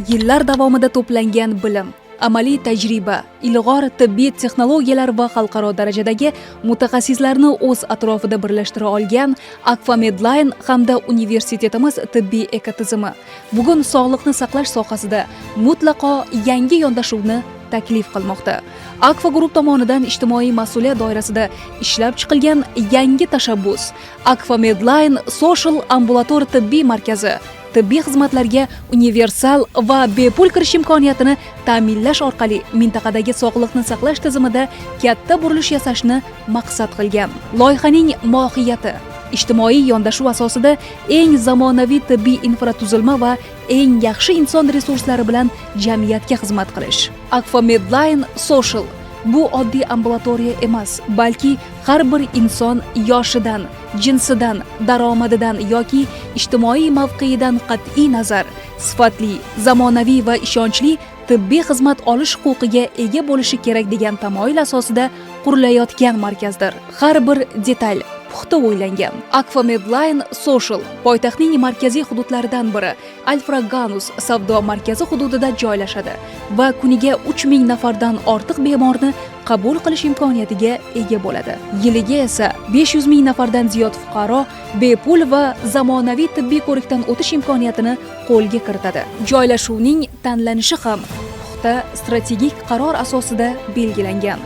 Yillar davomida to'plangan bilim, amaliy tajriba, ilg'or tibbiy texnologiyalar va xalqaro darajadagi mutaxassislarni o'z atrofida birlashtira olgan Akfa Medline hamda universitetimiz tibbiy ekotizimi bugun sog'liqni saqlash sohasida mutlaqo yangi yondashuvni taklif qilmoqda. Akfa Group tomonidan ijtimoiy mas'uliyat doirasida ishlab chiqilgan yangi tashabbus, Akfa Medline Social ambulator tibbiy markazi tibbiy xizmatlarga universal va bepul kirish imkoniyatini ta'minlash orqali mintaqadagi sog'liqni saqlash tizimida katta burilish yasashni maqsad qilgan. Loyihaning mohiyati ijtimoiy yondashuv asosida eng zamonaviy tibbiy infratuzilma va eng yaxshi inson resurslari bilan jamiyatga xizmat qilish. Akfa Medline Social bu oddiy ambulatoriya emas, balki har bir inson yoshidan, jinsidan, daromadidan yoki ijtimoiy mavqeidan qat'iy nazar sifatli, zamonaviy va ishonchli tibbiy xizmat olish huquqiga ega bo'lishi kerak degan tamoyil asosida qurilayotgan markazdir. Har bir detal puxta o'ylangan. Akfa Medline Social poytaxtning markaziy hududlaridan biri, Alfraganus savdo markazi hududida joylashadi va kuniga 3000 nafardan ortiq bemorni qabul qilish imkoniyatiga ega bo'ladi. Yiliga esa 500 ming nafardan ziyod fuqaro bepul va zamonaviy tibbiy ko'rikdan o'tish imkoniyatini qo'lga kiritadi. Joylashuvning tanlanishi ham puxta strategik qaror asosida belgilangan.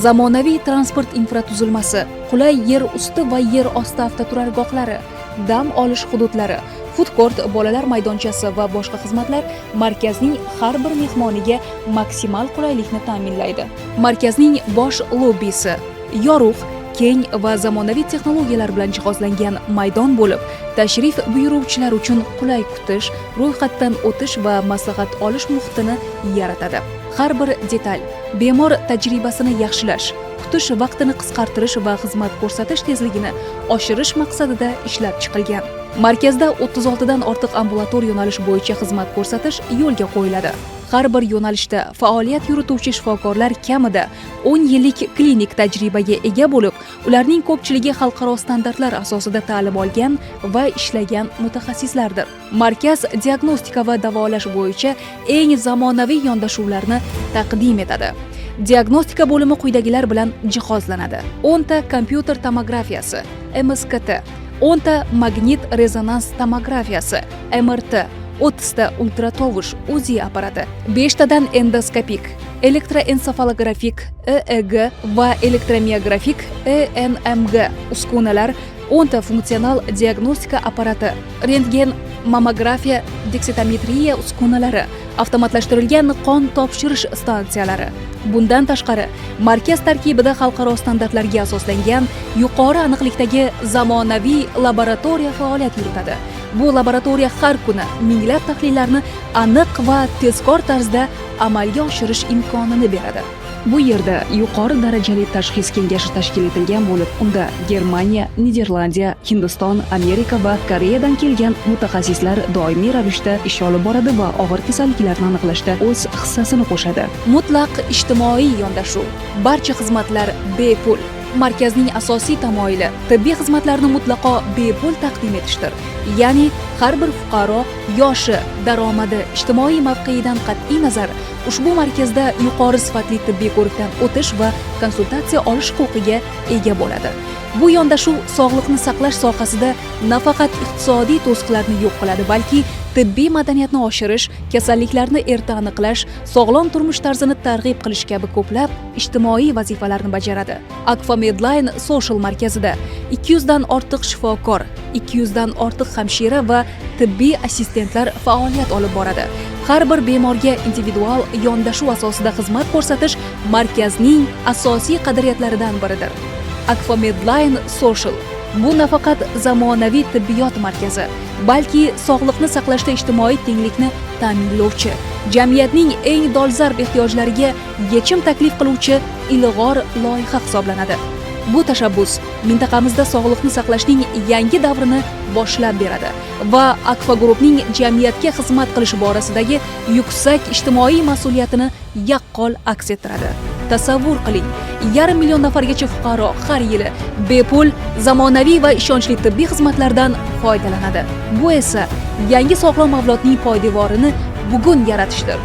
Zamonaviy transport infratuzilmasi, qulay yer usti va yer osti avtoturargohlari, dam olish hududlari, food court, bolalar maydonchasi va boshqa xizmatlar markazning har bir mehmoniga maksimal qulaylikni ta'minlaydi. Markazning bosh lobbisi yorug', keng va zamonaviy texnologiyalar bilan jihozlangan maydon bo'lib, tashrif buyuruvchilar uchun qulay kutish, ro'yxatdan o'tish va maslahat olish muhitini yaratadi. Har bir detal bemor tajribasini yaxshilash, kutish vaqtini qisqartirish va xizmat ko'rsatish tezligini oshirish maqsadida ishlab chiqilgan. Markazda 36 dan ortiq ambulator yo'nalish bo'yicha xizmat ko'rsatish yo'lga qo'yiladi. Har bir yo'nalishda faoliyat yurituvchi shifokorlar kamida 10 yillik klinik tajribaga ega bo'lib, ularning ko'pchiligi xalqaro standartlar asosida ta'lim olgan va ishlagan mutaxassislardir. Markaz diagnostika va davolash bo'yicha eng zamonaviy yondashuvlarni taqdim etadi. Diagnostika bo'limi quyidagilar bilan jihozlanadi: 10 ta kompyuter tomografiyasi MSKT, 10 ta magnit rezonans tomografiyasi MRT, 30 ta ultratovush UZI apparati, 5 tadan endoskopik, elektroensefalografik EEG va elektromiografik ENMG uskunalar, 10 ta funksional diagnostika apparati, rentgen, mammografiya, deksitometriya uskunalari, avtomatlashtirilgan qon topshirish stansiyalari. Bundan tashqari, markaz tarkibida xalqaro standartlarga asoslangan yuqori aniqlikdagi zamonaviy laboratoriya faoliyat yuritadi. Bu laboratoriya har kuni minglab tahlillarni aniq va tezkor tarzda amalga oshirish imkonini beradi. Bu yerda yuqori darajali tashxis kengashi tashkil etilgan bo'lib, unda Germaniya, Niderlandiya, Hindiston, Amerika va Koreyadan kelgan mutaxassislar doimiy ravishda ish olib boradi va og'ir kasalliklarni aniqlashda o'z hissasini qo'shadi. Mutlaq ijtimoiy yondashuv, barcha xizmatlar bepul. Markazning asosiy tamoyili tibbiy xizmatlarni mutlaqo bepul taqdim etishdir. Ya'ni har bir fuqaro yoshi, daromadi, ijtimoiy mavqeidan qat'iy nazar ushbu markazda yuqori sifatli tibbiy ko'rikdan o'tish va konsultatsiya olish huquqiga ega bo'ladi. Bu yondashuv sog'liqni saqlash sohasida nafaqat iqtisodiy to'siqlarni yo'q qiladi, balki tibbiy madaniyatni oshirish, kasalliklarni erta aniqlash, sog'lom turmush tarzini targ'ib qilish kabi ko'plab ijtimoiy vazifalarni bajaradi. Akfa Medline Social markazida 200 dan ortiq shifokor, 200 dan ortiq hamshira va tibbiy assistentlar faoliyat olib boradi. Har bir bemorga individual yondashuv asosida xizmat ko'rsatish markazning asosiy qadriyatlaridan biridir. Akfa Medline Social bu nafaqat zamonaviy tibbiyot markazi, balki sog'liqni saqlashda ijtimoiy tenglikni ta'minlovchi, jamiyatning eng dolzarb ehtiyojlariga yechim taklif qiluvchi ilg'or loyiha hisoblanadi. Bu tashabbus mintaqamizda sog'liqni saqlashning yangi davrini boshlab beradi va Akfa Groupning jamiyatga xizmat qilish borasidagi yuksak ijtimoiy mas'uliyatini yaqqol aks ettiradi. Tasavvur qiling, 500 000 nafargacha fuqaro har yili bepul, zamonaviy va ishonchli tibbiy xizmatlardan foydalanadi. Bu esa yangi sog'lom avlodning poydevorini bugun yaratishdir.